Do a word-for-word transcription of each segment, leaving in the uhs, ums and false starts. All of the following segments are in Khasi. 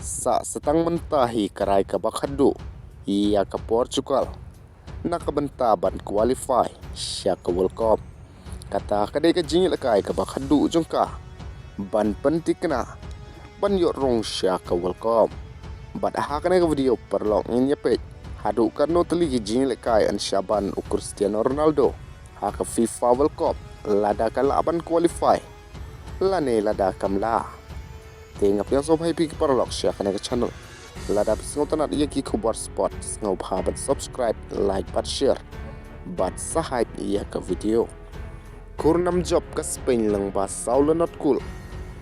Sa sa tang mynta hi ka rai kaba khadduh ïa ka Portugal na ka bynta ban qualify sha ka World Cup. Kata ka dei ka jingïalehkai kaba khadduh jong ka ban pynthikna ban ïoh rung sha ka World Cup. Bad ha kane ka video paralok ngin ïa peit haduh katno tylli ki jingïalehkai yn shah ban u Cristiano Ronaldo ha ka FIFA World Cup lada ka lah ban qualify lane lada kam lah. Te nga pdiang sngewbha ïa phi ki paralok sha kane ka channel. Lada phi sngewtynnat ïa ki khubor sport sngewbha ban subscribe, like bad share bad sa hype ïa ka video. Kur nam jop ka Spain lyngba saw la not kul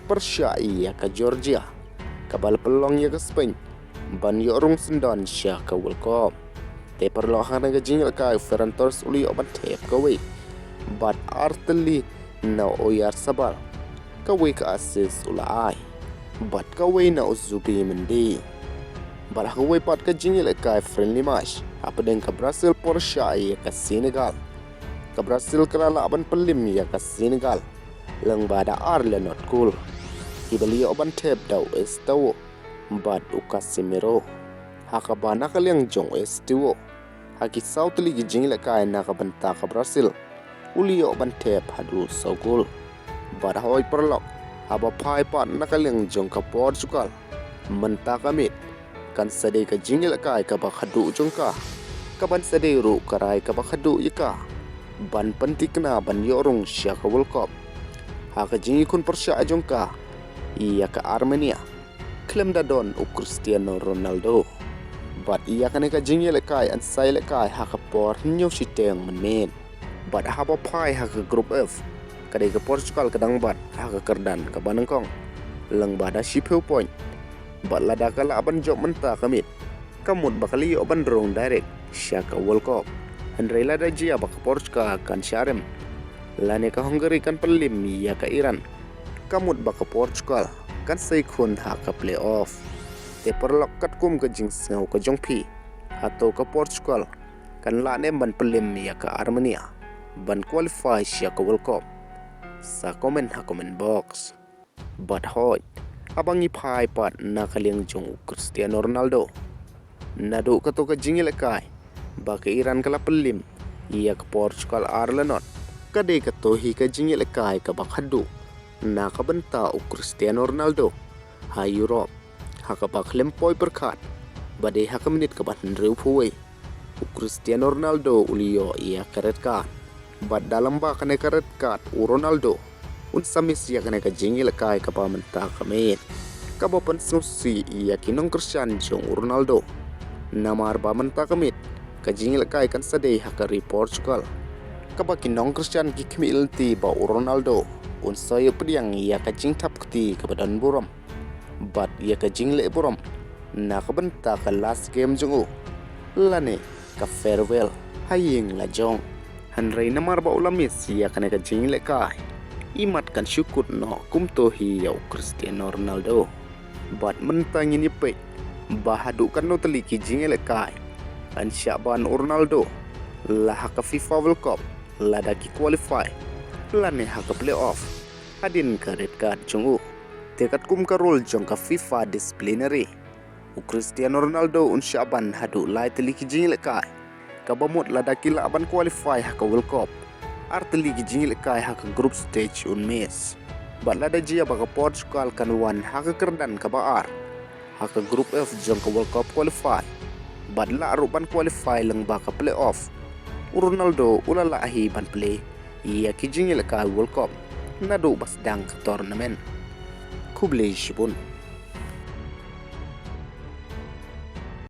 pyrshah ïa ka Georgia kaba la pynlong ïa ka Spain ban ïoh rung syndon sha ka World Cup. Te paralok ha kane ka jingïalehkai u Ferran Torres u la ïoh ban thep kawei bad ar tylli na u Oyarzabal, kawei ka assist u la ai bad kawei na u Zubimendi. Bad ha kawei pat ka jingïalehkai friendly match hapdeng ka Brazil pyrshah ïa ka Senegal, ka Brazil ka la lah ban pynlip ïa ka Senegal lyngba da ar la not kul, kiba la ïoh ban thep da u Estevao bad u Casemiro. Ha kaba na ka liang jong u Estevao, ha ki saw tylli ki jingïalehkai na ka bynta ka Brazil u la ïoh ban thep haduh saw kul. Bad hooid paralok, haba phai pat na ka liang jong ka Portugal, mynta ka miet kan sa dei ka jingïalehkai kaba khadduh jong ka, kaban sa dei ruh ka rai kaba khadduh ïa ka ban pynthikna ban ïoh rung sha ka World Cup ha ka jingïakhun pyrshah jong ka ïa ka Armenia khlem da don u Cristiano Ronaldo. Bad ïa kane ka jingïalehkai yn sa ïalehkai ha ka por hynñiew shiteng mynmiet. Bad haba phai ha ka Group F, ka dei ka Portugal ka dang bat ha ka kyrdan kaba nyngkong lyngba da shiphew point. Bad lada ka lah ban jop mynta ka miet, ka mut ba ka la ïoh ban rung direct sha ka World Cup. Hynrei lada jia ba ka Portugal kan shah rem lane ka Hungary kan pynlip ïa ka Iran, ka mut ba ka Portugal kan sa ïakhun ha ka playoff. Te paralok, katkum ka jingsngew ka jong phi, hato ka Portugal kan lah ne em ban pynlip ïa ka Armenia ban qualify sha ka World Cup? Sa comment ha comment box. Bad hooid, haba ngi phai pat na ka liang jong u Cristiano Ronaldo, naduh kato ka jingïalehkai ba ka Iran ka la pynlip ïa ka Portugal ar la not, ka dei kato hi ka jingïalehkai kaba khadduh na ka bynta u Cristiano Ronaldo ha Europe, ha kaba khlem poi pyrkhat ba dei ha ka minit kaba hynriewphew wei, u Cristiano Ronaldo u la ïoh ïa ka red card. Bad da lyngba kane ka red card u Ronaldo un sa miss ïa kane ka jingïalehkai kaba mynta ka miet, kaba pynsngewsih ïa ki nongkyrshan jong u Ronaldo. Namar ba mynta ka miet ka jingïalehkai kan sa dei ha ka ri Portugal, kaba ki nongkyrshan ki khmih lynti ba u Ronaldo un sa ïoh pdiang ïa ka jingthap kti kaba don burom bad ïa ka jingleh burom na ka bynta ka last game jong u, lane ka farewell ha ïing la jong. Hynrei namar ba u la miss ïa kane ka jingïalehkai, imat kan shu kut noh kumto hi ïa u Cristiano Ronaldo. Bad mynta ngin ïa peit ba haduh katno tylli ki jingïalehkai yn shah ban u Ronaldo, la ha ka FIFA World Cup lada ki qualify lane ha ka playoff, hadien ka red card jong u. Te katkum ka rule jong ka FIFA disciplinary, u Cristiano Ronaldo un shah ban haduh lai tylli ki jingïalehkai, kaba mut lada ki lah ban qualify ha ka World Cup, ar tylli ki jingïalehkai ha ka group stage un miss. Bad lada jia ba ka Portugal kan wan ha ka kyrdan kaba ar ha ka Group F jong ka World Cup qualify bad lah ruh ban qualify lyngba ka playoff, u Ronaldo u la lah hi ban plie ïa ki jingïalehkai World Cup naduh ba sdang ka tournament. Khublei shibun.